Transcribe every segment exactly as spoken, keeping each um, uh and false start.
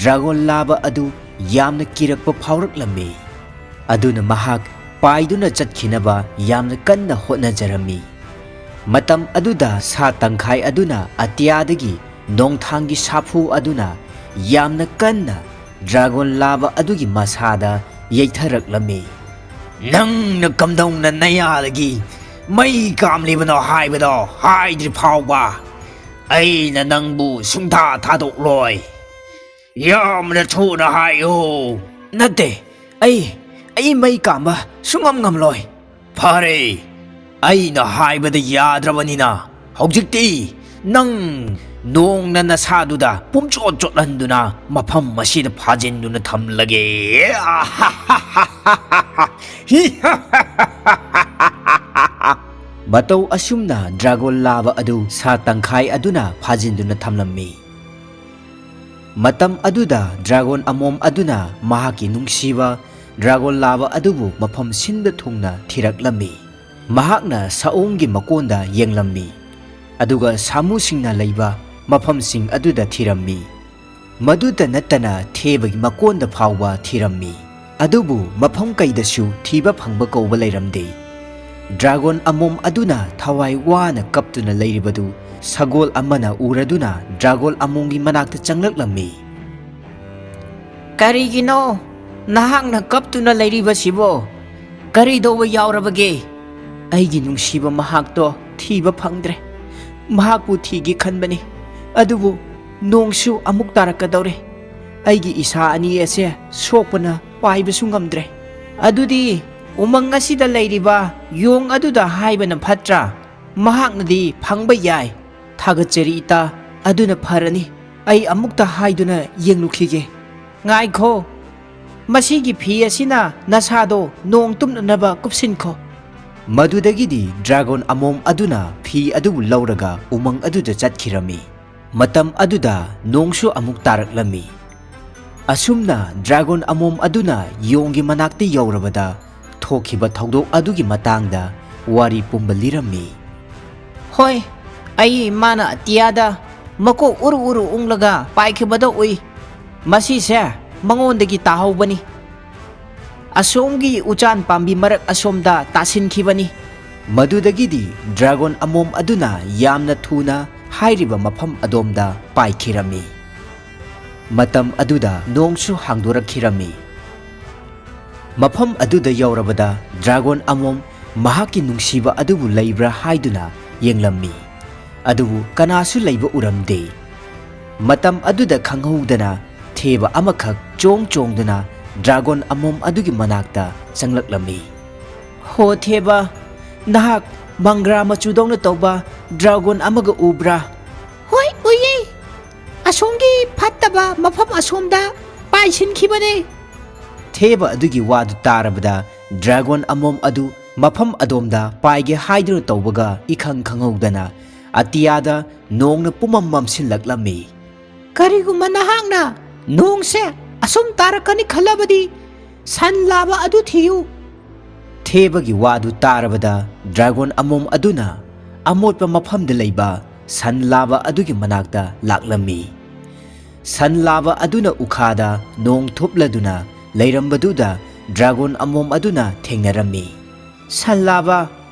Dragon ꯂꯥꯕ ꯑꯗꯨ ꯌꯥꯝꯅ ꯀꯤꯔꯛꯄ ꯐꯥꯎꯔꯛꯂꯝꯃꯤ꯫ ꯑꯗꯨꯅ ꯃꯍꯥꯛ ꯄꯥꯏꯗꯨꯅ ꯆꯠꯈꯤꯅꯕ ꯌꯥꯝꯅ ꯀꯟꯅ ꯍꯣꯠꯅꯖꯔꯝꯃꯤ꯫ ꯃꯇꯝ ꯑꯗꯨꯗ ꯁꯥ ꯇꯪꯈꯥꯏ ꯑꯗꯨꯅ ꯑꯇꯤꯌꯥꯗꯒꯤ ꯅꯣꯡꯊꯥꯡꯒꯤ ꯁꯥꯐꯨ ꯑꯗꯨꯅ ꯌꯥꯝꯅ ꯀꯟꯅ ꯗ꯭ꯔꯥꯒꯣꯟ ꯂꯥꯕ ꯑꯗꯨꯒꯤ ꯃꯁꯥꯗ ꯌꯩꯊꯔꯛꯂꯝꯃꯤ꯫ "ꯅꯪꯅ ꯀꯝꯗꯧꯅ ꯅꯌꯥꯗꯒꯤ ꯃꯩ ꯀꯥꯝꯂꯤꯕꯅꯣ ꯍꯥꯏꯕꯗꯣ ꯍꯥꯏꯗ꯭ꯔꯤ ꯐꯥꯎꯕ ꯑꯩꯅ ꯅꯪꯕꯨ ꯁꯨꯡꯊꯥ ꯊꯥꯗꯣꯛꯂꯣꯏ꯫ ꯌꯥꯝꯅ ꯊꯨꯅ ꯍꯥꯏꯌꯨ!" "ꯅꯠꯇꯦ, ꯑꯩ, ꯑꯩ ꯃꯩ ꯀꯥꯝꯕ ꯁꯨꯡꯉꯝ ꯉꯝꯂꯣꯏ꯫" "ꯐꯔꯦ, ꯑꯩꯅ ꯍꯥꯏꯕꯗ ꯌꯥꯗ꯭ꯔꯕꯅꯤꯅ ꯍꯧꯖꯤꯛꯇꯤ ꯅꯪ ꯅꯣꯡꯅ ꯅꯁꯥꯗꯨꯗ ꯄꯨꯝꯆꯣꯠ ꯆꯣꯠꯍꯟꯗꯨꯅ ꯃꯐꯝ ꯑꯁꯤꯗ ꯐꯥꯖꯤꯟꯗꯨꯅ ꯊꯝꯂꯒꯦ꯫" ꯃꯇꯧ ꯑꯁꯨꯝꯅ ꯗ꯭ꯔꯥꯒꯣꯟ ꯂꯥꯕ ꯑꯗꯨ ꯁꯥ ꯇꯪꯈꯥꯏ ꯑꯗꯨꯅ ꯐꯥꯖꯤꯟꯗꯨꯅ ꯊꯝꯂꯝꯃꯤ꯫ ꯃꯇꯝ ꯑꯗꯨꯗ ꯗ꯭ꯔꯥꯒꯣꯟ ꯑꯃꯣꯝ ꯑꯗꯨꯅ ꯃꯍꯥꯛꯀꯤ ꯅꯨꯡꯁꯤꯕ ꯗ꯭ꯔꯥꯒꯣꯟ ꯂꯥꯕ ꯑꯗꯨꯕꯨ ꯃꯐꯝ ꯁꯤꯟꯕ ꯊꯨꯡꯅ ꯊꯤꯔꯛꯂꯝꯃꯤ꯫ ꯃꯍꯥꯛꯅ ꯁꯑꯣꯝꯒꯤ ꯃꯀꯣꯟꯗ ꯌꯦꯡꯂꯝꯃꯤ, ꯑꯗꯨꯒ ꯁꯥꯃꯨꯁꯤꯡꯅ ꯂꯩꯕ ꯃꯐꯝꯁꯤꯡ ꯑꯗꯨꯗ ꯊꯤꯔꯝꯃꯤ꯫ ꯃꯗꯨꯇ ꯅꯠꯇꯅ ꯊꯦꯕꯒꯤ ꯃꯀꯣꯟꯗ ꯐꯥꯎꯕ ꯊꯤꯔꯝꯃꯤ꯫ ꯑꯗꯨꯕꯨ ꯃꯐꯝ ꯀꯩꯗꯁꯨ ꯊꯤꯕ ꯐꯪꯕ ꯀꯧꯕ ꯂꯩꯔꯝꯗꯦ꯫ ꯗ꯭ꯔꯥꯒꯣꯟ ꯑꯃꯣꯝ ꯑꯗꯨꯅ ꯊꯋꯥꯏ ꯋꯥꯅ ꯀꯞꯇꯨꯅ ꯂꯩꯔꯤꯕꯗꯨ ꯁꯒꯣꯜ ꯑꯃꯅ ꯎꯔꯗꯨꯅ ꯗ꯭ꯔꯥꯒꯣꯟ ꯑꯃꯣꯝꯒꯤ ꯃꯅꯥꯛꯇ ꯆꯪꯂꯛꯂꯝꯃꯤ꯫ "ꯀꯔꯤꯒꯤꯅꯣ ꯅꯍꯥꯛꯅ ꯀꯞꯇꯨꯅ ꯂꯩꯔꯤꯕꯁꯤꯕꯣ? ꯀꯔꯤ ꯇꯧꯕ ꯌꯥꯎꯔꯕꯒꯦ?" "ꯑꯩꯒꯤ ꯅꯨꯡꯁꯤꯕ ꯃꯍꯥꯛꯇꯣ ꯊꯤꯕ ꯐꯪꯗ꯭ꯔꯦ꯫ ꯃꯍꯥꯛꯄꯨ ꯊꯤꯒꯦ ꯈꯟꯕꯅꯤ, ꯑꯗꯨꯕꯨ ꯅꯣꯡꯁꯨ ꯑꯃꯨꯛ ꯇꯥꯔꯛꯀꯗꯧꯔꯦ꯫ ꯑꯩꯒꯤ ꯏꯁꯥ ꯑꯅꯤ ꯑꯁꯦ ꯁꯣꯛꯄꯅ ꯄꯥꯏꯕꯁꯨ ꯉꯝꯗ꯭ꯔꯦ꯫ ꯑꯗꯨꯗꯤ ꯎꯃꯪ ꯑꯁꯤꯗ ꯂꯩꯔꯤꯕ ꯌꯣꯡ ꯑꯗꯨꯗ ꯍꯥꯏꯕꯅ ꯐꯠꯇ꯭ꯔꯥ? ꯃꯍꯥꯛꯅꯗꯤ ꯐꯪꯕ ꯌꯥꯏ꯫" "ꯊꯥꯒꯠꯆꯔꯤ ꯏꯇꯥ, ꯑꯗꯨꯅ ꯐꯔꯅꯤ꯫ ꯑꯩ ꯑꯃꯨꯛꯇ ꯍꯥꯏꯗꯨꯅ ꯌꯦꯡꯂꯨꯈꯤꯒꯦ꯫" "ꯉꯥꯏꯈꯣ, ꯃꯁꯤꯒꯤ ꯐꯤ ꯑꯁꯤꯅ ꯅꯁꯥꯗꯣ ꯅꯣꯡ ꯇꯨꯞꯅꯅꯕ ꯀꯨꯞꯁꯤꯟꯈꯣ꯫" ꯃꯗꯨꯗꯒꯤꯗꯤ ꯗ꯭ꯔꯥꯒꯣꯟ ꯑꯃꯣꯝ ꯑꯗꯨꯅ ꯐꯤ ꯑꯗꯨꯕꯨ ꯂꯧꯔꯒ ꯎꯃꯪ ꯑꯗꯨꯗ ꯆꯠꯈꯤꯔꯝꯃꯤ꯫ ꯃꯇꯝ ꯑꯗꯨꯗ ꯅꯣꯡꯁꯨ ꯑꯃꯨꯛ ꯇꯥꯔꯛꯂꯝꯃꯤ꯫ ꯑꯁꯨꯝꯅ ꯗ꯭ꯔꯥꯒꯣꯟ ꯑꯃꯣꯝ ꯑꯗꯨꯅ ꯌꯣꯡꯒꯤ ꯃꯅꯥꯛꯇ ꯌꯧꯔꯕꯗ ꯊꯣꯛꯈꯤꯕ ꯊꯧꯗꯣꯛ ꯑꯗꯨꯒꯤ ꯃꯇꯥꯡꯗ ꯋꯥꯔꯤ ꯄꯨꯝꯕ ꯂꯤꯔꯝꯃꯤ꯫ "ꯍꯣꯏ, ꯑꯩ ꯃꯥꯅ ꯑꯇꯤꯌꯥꯗ ꯃꯀꯣꯛ ꯎꯔꯨ ꯎꯔꯨ ꯎꯪꯂꯒ ꯄꯥꯏꯈꯤꯕꯗꯣ ꯎꯏ꯫ ꯃꯁꯤꯁꯦ ꯃꯉꯣꯟꯗꯒꯤ ꯇꯥꯍꯧꯕꯅꯤ꯫ ꯑꯁꯣꯝꯒꯤ ꯎꯆꯥꯟ ꯄꯥꯝꯕꯤ ꯃꯔꯛ ꯑꯁꯣꯝꯗ ꯇꯥꯁꯤꯟꯈꯤꯕꯅꯤ꯫ ꯃꯗꯨꯗꯒꯤꯗꯤ ꯗ꯭ꯔꯥꯒꯣꯟ ꯑꯃꯣꯝ ꯑꯗꯨꯅ ꯌꯥꯝꯅ ꯊꯨꯅ ꯍꯥꯏꯔꯤꯕ ꯃꯐꯝ ꯑꯗꯣꯝꯗ ꯄꯥꯏꯈꯤꯔꯝꯃꯤ꯫ ꯃꯇꯝ ꯑꯗꯨꯗ ꯅꯣꯡꯁꯨ ꯍꯥꯡꯗꯣꯔꯛꯈꯤꯔꯝꯃꯤ꯫ ꯃꯐꯝ ꯑꯗꯨꯗ ꯌꯧꯔꯕꯗ ꯗ꯭ꯔꯥꯒꯣꯟ ꯑꯃꯣꯝ ꯃꯍꯥꯛꯀꯤ ꯅꯨꯡꯁꯤꯕ ꯑꯗꯨꯕꯨ ꯂꯩꯕ꯭ꯔꯥ ꯍꯥꯏꯗꯨꯅ ꯌꯦꯡꯂꯝꯃꯤ꯫ ꯑꯗꯨꯕꯨ ꯀꯅꯥꯁꯨ ꯂꯩꯕ ꯎꯔꯝꯗꯦ꯫ ꯃꯇꯝ ꯑꯗꯨꯗ ꯈꯪꯍꯧꯗꯅ ꯊꯦꯕ ꯑꯃꯈꯛ ꯆꯣꯡ ꯆꯣꯡꯗꯨꯅ ꯗ꯭ꯔꯥꯒꯣꯟ ꯑꯃꯣꯝ ꯑꯗꯨꯒꯤ ꯃꯅꯥꯛꯇ ꯆꯪꯂꯛꯂꯝꯃꯤ꯫ "ꯍꯣ ꯊꯦꯕ, ꯅꯍꯥꯛ ꯃꯪꯒ꯭ꯔꯥ ꯃꯆꯨꯗꯧꯅ ꯇꯧꯕ ꯗ꯭ꯔꯥꯒꯣꯟ ꯑꯃꯒ ꯎꯕ꯭ꯔꯥ?" "ꯍꯣꯏ, ꯎꯏꯌꯦ꯫ ꯑꯁꯣꯝꯒꯤ ꯐꯠꯇꯕ ꯃꯐꯝ ꯑꯁꯣꯝꯗ ꯄꯥꯏꯁꯤꯟꯈꯤꯕꯅꯦ꯫" ꯊꯦꯕ ꯑꯗꯨꯒꯤ ꯋꯥꯗꯨ ꯇꯥꯔꯕꯗ ꯗ꯭ꯔꯥꯒꯣꯟ ꯑꯃꯣꯝ ꯑꯗꯨ ꯃꯐꯝ ꯑꯗꯣꯝꯗ ꯄꯥꯏꯒꯦ ꯍꯥꯏꯗꯨꯅ ꯇꯧꯕꯒ ꯏꯈꯪ ꯈꯪꯍꯧꯗꯅ ꯑꯇꯤꯌꯥꯗ ꯅꯣꯡꯅ ꯄꯨꯝꯃꯝ ꯃꯝꯁꯤꯜꯂꯛꯂꯝꯃꯤ꯫ "ꯀꯔꯤꯒꯨꯝꯕ ꯅꯍꯥꯛꯅ ꯅꯣꯡꯁꯦ ꯑꯁꯨꯝ ꯇꯥꯔꯛꯀꯅꯤ ꯈꯜꯂꯕꯗꯤ ꯁꯟ ꯂꯥꯕ ꯑꯗꯨ ꯊꯤꯌꯨ꯫" ꯊꯦꯕꯒꯤ ꯋꯥꯗꯨ ꯇꯥꯔꯕꯗ ꯗ꯭ꯔꯥꯒꯣꯟ ꯑꯃꯣꯝ ꯑꯗꯨꯅ ꯑꯃꯣꯠꯄ ꯃꯐꯝꯗ ꯂꯩꯕ ꯁꯟ ꯂꯥꯕ ꯑꯗꯨꯒꯤ ꯃꯅꯥꯛꯇ ꯂꯥꯛꯂꯝꯃꯤ꯫ ꯁꯟ ꯂꯥꯕ ꯑꯗꯨꯅ ꯎꯈꯥꯗ ꯅꯣꯡ ꯊꯨꯞꯂꯗꯨꯅ ꯂꯩꯔꯝꯕꯗꯨꯗ ꯗ꯭ꯔꯥꯒꯣꯟ ꯑꯃꯣꯝ ꯑꯗꯨꯅ ꯊꯦꯡꯅꯔꯝꯃꯤ꯫ "ꯁꯟ ꯂꯥꯕ,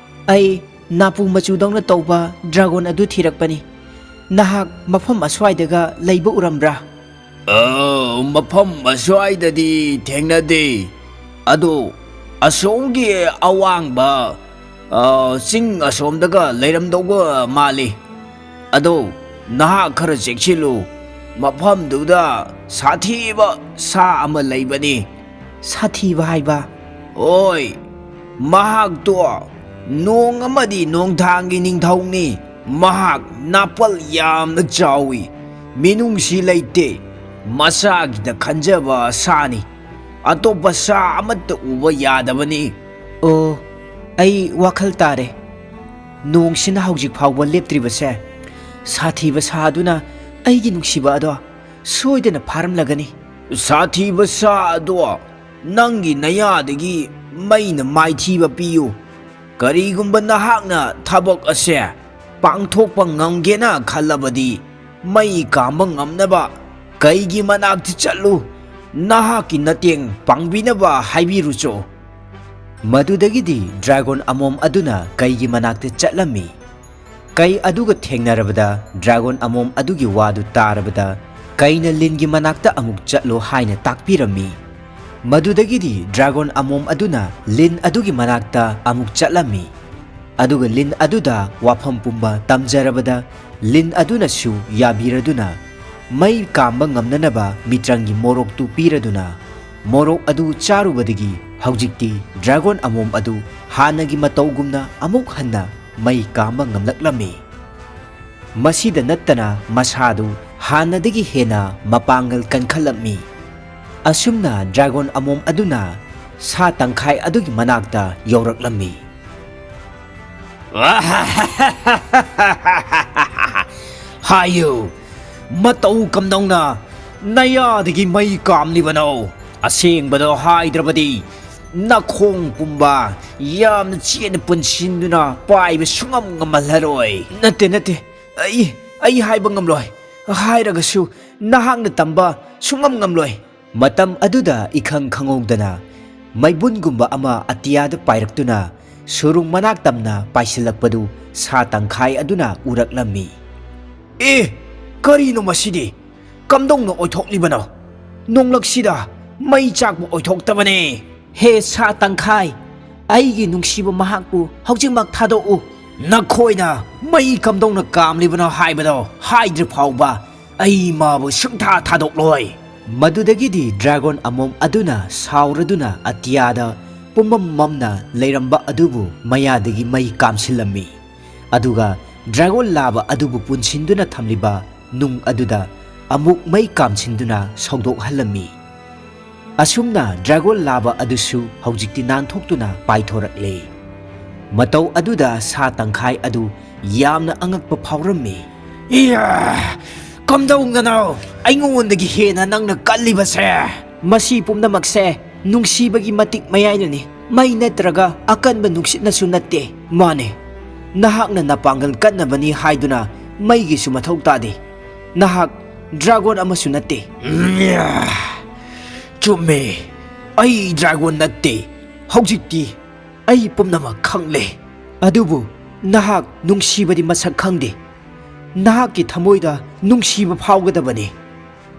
ꯑꯩ ꯅꯥꯄꯨ ꯃꯆꯨꯗꯧꯅ ꯇꯧꯕ ꯗ꯭ꯔꯥꯒꯣꯟ ꯑꯗꯨ ꯊꯤꯔꯛꯄꯅꯤ꯫ ꯅꯍꯥꯛ ꯃꯐꯝ ꯑꯁ꯭ꯋꯥꯏꯗꯒ ꯂꯩꯕ ꯎꯔꯝꯕ꯭ꯔꯥ?" "ꯑ, ꯃꯐꯝ ꯑꯁ꯭ꯋꯥꯏꯗꯗꯤ ꯊꯦꯡꯅꯗꯦ꯫ ꯑꯗꯣ ꯑꯁꯣꯝꯒꯤ ꯑꯋꯥꯡꯕ, ꯑ, ꯆꯤꯡ ꯑꯁꯣꯝꯗꯒ ꯂꯩꯔꯝꯗꯧꯕ ꯃꯥꯜꯂꯤ꯫ ꯑꯗꯣ ꯅꯍꯥꯛ ꯈꯔ ꯆꯦꯛꯁꯤꯜꯂꯨ꯫ ꯃꯐꯝꯗꯨꯗ ꯁꯥꯊꯤꯕ ꯁꯥ ꯑꯃ ꯂꯩꯕꯅꯤ꯫" "ꯁꯥꯊꯤꯕ ꯍꯥꯏꯕ?" "ꯍꯣꯏ, ꯃꯍꯥꯛꯇꯣ ꯅꯣꯡ ꯑꯃꯗꯤ ꯅꯣꯡꯊꯥꯡꯒꯤ ꯅꯤꯡꯊꯧꯅꯤ꯫ ꯃꯍꯥꯛ ꯅꯥꯄꯜ ꯌꯥꯝꯅ ꯆꯥꯎꯏ꯫ ꯃꯤꯅꯨꯡꯁꯤ ꯂꯩꯇꯦ꯫ ꯃꯁꯥꯒꯤꯗ ꯈꯟꯖꯕ ꯁꯥꯅꯤ꯫ ꯑꯇꯣꯞꯄ ꯁꯥ ꯑꯃꯠꯇ ꯎꯕ ꯌꯥꯗꯕꯅꯤ꯫" "ꯑꯣ, ꯑꯩ ꯋꯥꯈꯜ ꯇꯥꯔꯦ꯫ ꯅꯣꯡꯁꯤꯅ ꯍꯧꯖꯤꯛ ꯐꯥꯎꯕ ꯂꯦꯞꯇ꯭ꯔꯤꯕꯁꯦ, ꯁꯥꯊꯤꯕ ꯁꯥ ꯑꯗꯨꯅ ꯑꯩꯒꯤ ꯅꯨꯡꯁꯤꯕ ꯑꯗꯣ ꯁꯣꯏꯗꯅ ꯐꯥꯔꯝꯂꯒꯅꯤ꯫" "ꯁꯥꯊꯤꯕ ꯁꯥ ꯑꯗꯣ ꯅꯪꯒꯤ ꯅꯌꯥꯗꯒꯤ ꯃꯩꯅ ꯃꯥꯏꯊꯤꯕ ꯄꯤꯌꯨ꯫ ꯀꯔꯤꯒꯨꯝꯕ ꯅꯍꯥꯛꯅ ꯊꯕꯛ ꯑꯁꯦ ꯄꯥꯡꯊꯣꯛꯄ ꯉꯝꯒꯦꯅ ꯈꯜꯂꯕꯗꯤ, ꯃꯩ ꯀꯥꯝꯕ ꯉꯝꯅꯕ ꯀꯩꯒꯤ ꯃꯅꯥꯛꯇ ꯆꯠꯂꯨ꯫ ꯅꯍꯥꯛꯀꯤ ꯃꯇꯦꯡ ꯄꯥꯡꯕꯤꯅꯕ ꯍꯥꯏꯕꯤꯔꯨꯆꯣ꯫" ꯃꯗꯨꯗꯒꯤꯗꯤ ꯗ꯭ꯔꯥꯒꯣꯟ ꯑꯃꯣꯝ ꯑꯗꯨꯅ ꯀꯩꯒꯤ ꯃꯅꯥꯛꯇ ꯆꯠꯂꯝꯃꯤ꯫ ꯀꯩ ꯑꯗꯨꯒ ꯊꯦꯡꯅꯔꯕꯗ ꯗ꯭ꯔꯥꯒꯣꯟ ꯑꯃꯣꯝ ꯑꯗꯨꯒꯤ ꯋꯥꯗꯨ ꯇꯥꯔꯕꯗ ꯀꯩꯅ ꯂꯤꯟꯒꯤ ꯃꯅꯥꯛꯇ ꯑꯃꯨꯛ ꯆꯠꯂꯣ ꯍꯥꯏꯅ ꯇꯥꯛꯄꯤꯔꯝꯃꯤ꯫ ꯃꯗꯨꯗꯒꯤꯗꯤ ꯗ꯭ꯔꯥꯒꯣꯟ ꯑꯃꯣꯝ ꯑꯗꯨꯅ ꯂꯤꯟ ꯑꯗꯨꯒꯤ ꯃꯅꯥꯛꯇ ꯑꯃꯨꯛ ꯆꯠꯂꯝꯃꯤ꯫ ꯑꯗꯨꯒ ꯂꯤꯟ ꯑꯗꯨꯗ ꯋꯥꯐꯝ ꯄꯨꯝꯕ ꯇꯝꯖꯔꯕꯗ ꯂꯤꯟ ꯑꯗꯨꯅꯁꯨ ꯌꯥꯕꯤꯔꯗꯨꯅ ꯃꯩ ꯀꯥꯝꯕ ꯉꯝꯅꯅꯕ ꯃꯤꯇ꯭ꯔꯪꯒꯤ ꯃꯣꯔꯣꯛꯇꯨ ꯄꯤꯔꯗꯨꯅ ꯃꯣꯔꯣꯛ ꯑꯗꯨ ꯆꯥꯔꯨꯕꯗꯒꯤ ꯍꯧꯖꯤꯛꯇꯤ ꯗ꯭ꯔꯥꯒꯣꯟ ꯑꯃꯣꯝ ꯑꯗꯨ ꯍꯥꯟꯅꯒꯤ ꯃꯇꯧꯒꯨꯝꯅ ꯑꯃꯨꯛ ꯍꯟꯅ ꯃꯩ ꯀꯥꯝꯕ ꯉꯝꯂꯛꯂꯝꯃꯤ꯫ ꯃꯁꯤꯗ ꯅꯠꯇꯅ ꯃꯁꯥꯗꯨ ꯍꯥꯟꯅꯗꯒꯤ ꯍꯦꯟꯅ ꯃꯄꯥꯡꯒꯜ ꯀꯟꯈꯠꯂꯝꯃꯤ꯫ ꯑꯁꯨꯝꯅ ꯗ꯭ꯔꯥꯒꯣꯟ ꯑꯃꯣꯝ ꯑꯗꯨꯅ ꯁꯥ ꯇꯪꯈꯥꯏ ꯑꯗꯨꯒꯤ ꯃꯅꯥꯛꯇ ꯌꯧꯔꯛꯂꯝꯃꯤ꯫ ꯍꯥꯏꯌꯨ, ꯃꯇꯧ ꯀꯝꯗꯧꯅ ꯅꯌꯥꯗꯒꯤ ꯃꯩ ꯀꯥꯝꯂꯤꯕꯅꯣ? ꯑꯁꯦꯡꯕꯗꯣ ꯍꯥꯏꯗ꯭ꯔꯕꯗꯤ ꯅꯈꯣꯡ ꯄꯨꯝꯕ ꯌꯥꯝꯅ ꯆꯦꯠꯅ ꯄꯨꯟꯁꯤꯟꯗꯨꯅ ꯄꯥꯏꯕ ꯁꯨꯡꯉꯝ ꯉꯝꯍꯜꯂꯔꯣꯏ꯫ ꯅꯠꯇꯦ, ꯅꯠꯇꯦ, ꯑꯩ, ꯑꯩ ꯍꯥꯏꯕ ꯉꯝꯂꯣꯏ꯫ ꯍꯥꯏꯔꯒꯁꯨ ꯅꯍꯥꯛꯅ ꯇꯝꯕ ꯁꯨꯡꯉꯝ ꯉꯝꯂꯣꯏ꯫ ꯃꯇꯝ ꯑꯗꯨꯗ ꯏꯈꯪ ꯈꯪꯍꯧꯗꯅ ꯃꯩꯕꯨꯟꯒꯨꯝꯕ ꯑꯃ ꯑꯇꯤꯌꯥꯗ ꯄꯥꯏꯔꯛꯇꯨꯅ ꯁꯨꯔꯨꯡ ꯃꯅꯥꯛ ꯇꯝꯅ ꯄꯥꯏꯁꯤꯜꯂꯛꯄꯗꯨ ꯁꯥ ꯇꯪꯈꯥꯏ ꯑꯗꯨꯅ ꯎꯔꯛꯂꯝꯃꯤ꯫ ꯑꯦ, ꯀꯔꯤꯅꯣ ꯃꯁꯤꯗꯤ? ꯀꯝꯗꯧꯅ ꯑꯣꯏꯊꯣꯛꯂꯤꯕꯅꯣ? ꯅꯣꯡꯂꯛꯁꯤꯗ ꯃꯩ ꯆꯥꯛꯄ ꯑꯣꯏꯊꯣꯛꯇꯕꯅꯦ꯫ ꯍꯦ ꯁꯥ ꯇꯪꯈꯥꯏ, ꯑꯩꯒꯤ ꯅꯨꯡꯁꯤꯕ ꯃꯍꯥꯛꯄꯨ ꯍꯧꯖꯤꯛꯃꯛ ꯊꯥꯗꯣꯛꯎ꯫ ꯅꯈꯣꯏꯅ ꯃꯩ ꯀꯝꯗꯧꯅ ꯀꯥꯝꯂꯤꯕꯅꯣ ꯍꯥꯏꯕꯗꯣ ꯍꯥꯏꯗ꯭ꯔꯤ ꯐꯥꯎꯕ ꯑꯩ ꯃꯥꯕꯨ ꯁꯨꯡꯊꯥ ꯊꯥꯗꯣꯛꯂꯣꯏ꯫ ꯃꯗꯨꯗꯒꯤꯗꯤ ꯗ꯭ꯔꯥꯒꯣꯟ ꯑꯃꯣꯝ ꯑꯗꯨꯅ ꯁꯥꯎꯔꯗꯨꯅ ꯑꯇꯤꯌꯥꯗ ꯄꯨꯝꯃꯝ ꯃꯝꯅ ꯂꯩꯔꯝꯕ ꯑꯗꯨꯕꯨ ꯃꯌꯥꯗꯒꯤ ꯃꯩ ꯀꯥꯝꯁꯤꯜꯂꯝꯃꯤ꯫ ꯑꯗꯨꯒ ꯗ꯭ꯔꯥꯒꯣꯟ ꯂꯥꯕ ꯑꯗꯨꯕꯨ ꯄꯨꯟꯁꯤꯟꯗꯨꯅ ꯊꯝꯂꯤꯕ ꯅꯨꯡ ꯑꯗꯨꯗ ꯑꯃꯨꯛ ꯃꯩ ꯀꯥꯝꯁꯤꯟꯗꯨꯅ ꯁꯧꯗꯣꯛꯍꯜꯂꯝꯃꯤ꯫ ꯑꯁꯨꯝꯅ ꯗ꯭ꯔꯥꯒꯣꯟ ꯂꯥꯕ ꯑꯗꯨꯁꯨ ꯍꯧꯖꯤꯛꯇꯤ ꯅꯥꯟꯊꯣꯛꯇꯨꯅ ꯄꯥꯏꯊꯣꯔꯛꯂꯦ꯫ ꯃꯇꯧ ꯑꯗꯨꯗ ꯁꯥ ꯇꯪꯈꯥꯏ ꯑꯗꯨ ꯌꯥꯝꯅ ꯑꯉꯛꯄ ꯐꯥꯎꯔꯝꯃꯤ꯫ ꯏꯌꯥ! ꯀꯝꯗꯧꯅꯅꯣ ꯑꯩꯉꯣꯟꯗꯒꯤ ꯍꯦꯟꯅ ꯅꯪꯅ ꯀꯜꯂꯤꯕꯁꯦ? ꯃꯁꯤ ꯄꯨꯝꯅꯃꯛꯁꯦ ꯅꯨꯡꯁꯤꯕꯒꯤ ꯃꯇꯤꯛ ꯃꯌꯥꯏꯅꯅꯤ, ꯃꯩ ꯅꯠꯇ꯭ꯔꯒ ꯑꯀꯟꯕ ꯅꯨꯡꯁꯤꯠꯅꯁꯨ ꯅꯠꯇꯦ꯫ ꯃꯥꯅꯦ, ꯅꯍꯥꯛꯅ ꯅꯄꯥꯡꯒꯜ ꯀꯟꯅꯕꯅꯤ ꯍꯥꯏꯗꯨꯅ ꯃꯩꯒꯤꯁꯨ ꯃꯊꯧ ꯇꯥꯗꯦ꯫ ꯅꯍꯥꯛ ꯗ꯭ꯔꯥꯒꯣꯟ ꯑꯃꯁꯨ ꯅꯠꯇꯦ꯫ ꯎꯝ, ꯌꯥ꯫ ꯆꯨꯝꯃꯦ, ꯑꯩ ꯗ꯭ꯔꯥꯒꯣꯟ ꯅꯠꯇꯦ꯫ "ꯍꯧꯖꯤꯛꯇꯤ ꯑꯩ ꯄꯨꯝꯅꯃꯛ ꯈꯪꯂꯦ, ꯑꯗꯨꯕꯨ ꯅꯍꯥꯛ ꯅꯨꯡꯁꯤꯕꯗꯤ ꯃꯁꯛ ꯈꯪꯗꯦ꯫ ꯅꯍꯥꯛꯀꯤ ꯊꯃꯣꯏꯗ ꯅꯨꯡꯁꯤꯕ ꯐꯥꯎꯒꯗꯕꯅꯤ꯫"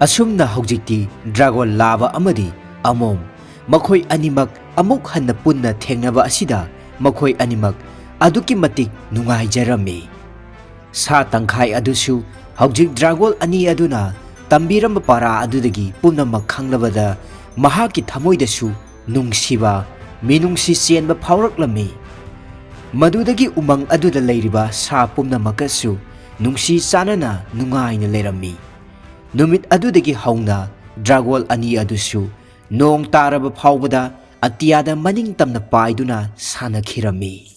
ꯑꯁꯨꯝꯅ ꯍꯧꯖꯤꯛꯇꯤ ꯗ꯭ꯔꯥꯒꯣꯟ ꯂꯥꯕ ꯑꯃꯗꯤ ꯑꯃꯣꯝ, ꯃꯈꯣꯏ ꯑꯅꯤꯃꯛ ꯑꯃꯨꯛ ꯍꯟꯅ ꯄꯨꯟꯅ ꯊꯦꯡꯅꯕ ꯑꯁꯤꯗ ꯃꯈꯣꯏ ꯑꯅꯤꯃꯛ ꯑꯗꯨꯛꯀꯤ ꯃꯇꯤꯛ ꯅꯨꯡꯉꯥꯏꯖꯔꯝꯃꯤ꯫ ꯁꯥ ꯇꯪꯈꯥꯏ ꯑꯗꯨꯁꯨ ꯍꯧꯖꯤꯛ ꯗ꯭ꯔꯥꯒꯣꯟ ꯑꯅꯤ ꯑꯗꯨꯅ ꯇꯝꯕꯤꯔꯝꯕ ꯄꯥꯔꯥ ꯑꯗꯨꯗꯒꯤ ꯄꯨꯝꯅꯃꯛ ꯈꯪꯂꯕꯗ, ꯃꯍꯥꯛꯀꯤ ꯊꯃꯣꯏꯗꯁꯨ ꯅꯨꯡꯁꯤꯕ, ꯃꯤꯅꯨꯡꯁꯤ ꯆꯦꯟꯕ ꯐꯥꯎꯔꯛꯂꯝꯃꯤ꯫ ꯃꯗꯨꯗꯒꯤ ꯎꯃꯪ ꯑꯗꯨꯗ ꯂꯩꯔꯤꯕ ꯁꯥ ꯄꯨꯝꯅꯃꯛꯀꯁꯨ ꯅꯨꯡꯁꯤ ꯆꯥꯟꯅꯅ ꯅꯨꯡꯉꯥꯏꯅ ꯂꯩꯔꯝꯃꯤ꯫ ꯅꯨꯃꯤꯠ ꯑꯗꯨꯗꯒꯤ ꯍꯧꯅ ꯗ꯭ꯔꯥꯒꯣꯟ ꯑꯅꯤ ꯑꯗꯨꯁꯨ ꯅꯣꯡ ꯇꯥꯔꯕ ꯐꯥꯎꯕꯗ ꯑꯇꯤꯌꯥꯗ ꯃꯅꯤꯡ ꯇꯝꯅ ꯄꯥꯏꯗꯨꯅ ꯁꯥꯟꯅꯈꯤꯔꯝꯃꯤ꯫